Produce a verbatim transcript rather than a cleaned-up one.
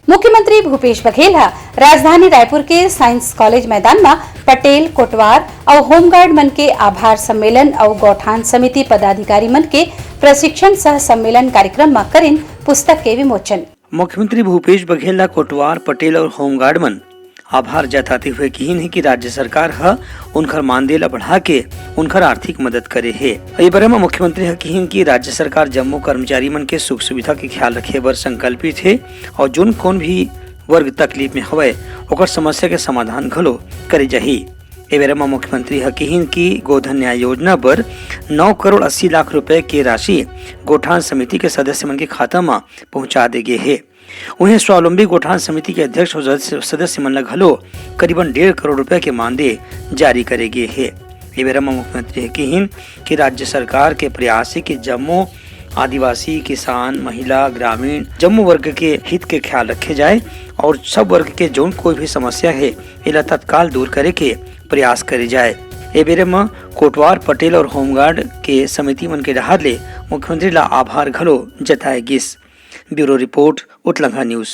मुख्यमंत्री भूपेश बघेल ह राजधानी रायपुर के साइंस कॉलेज मैदान म पटेल, कोटवार अउ होमगार्ड मन के आभार सम्मेलन अउ गौठान समिति पदाधिकारी मन के प्रशिक्षण सह सम्मेलन कार्यक्रम म करिन पुस्तक के विमोचन। मुख्यमंत्री भूपेश बघेल ला कोटवार, पटेल और होमगार्ड मन आभार जताते हुए किहिन हे कि राज्य सरकार ह उनखर मानदेय ला बढ़ा के उनखर आर्थिक मदद करे हे। ये बारे म मुख्यमंत्री ह किहिन कि राज्य सरकार जम्मो कर्मचारी मन के सुख सुविधा के ख्याल रखे बर संकल्पित हे और जोन कोन भी वर्ग तकलीफ में हवय, ओकर समस्या के समाधान घलो करे जाही। ए बेरा म मुख्यमंत्री ह किहिन कि गोधन न्याय योजना बर नौ करोड़ अस्सी लाख रुपए के राशि गोठान समिति के सदस्य मन के खाता म पहुंचा दे गे हे। उहें, स्वावलंबी गोठान समिति के अध्यक्ष और सदस्य, सदस्य मन ल घलो करीबन डेढ़ करोड़ रुपए के मानदेय जारी करे गे हे। ए बेरा म मुख्यमंत्री ह किहिन कि राज्य सरकार के प्रयास हे कि जम्मो आदिवासी, किसान, महिला, ग्रामीण, जम्मो वर्ग के हित के ख्याल रखे जाए और सब वर्ग के जौन कोई भी समस्या हे, एला तत्काल दूर करे के प्रयास करे जाए। ए बेरा म कोटवार, पटेल और होमगार्ड के समिति मन के डहार ले मुख्यमंत्री ला आभार घलो जताए गिस। Bureau report, Utlangha news.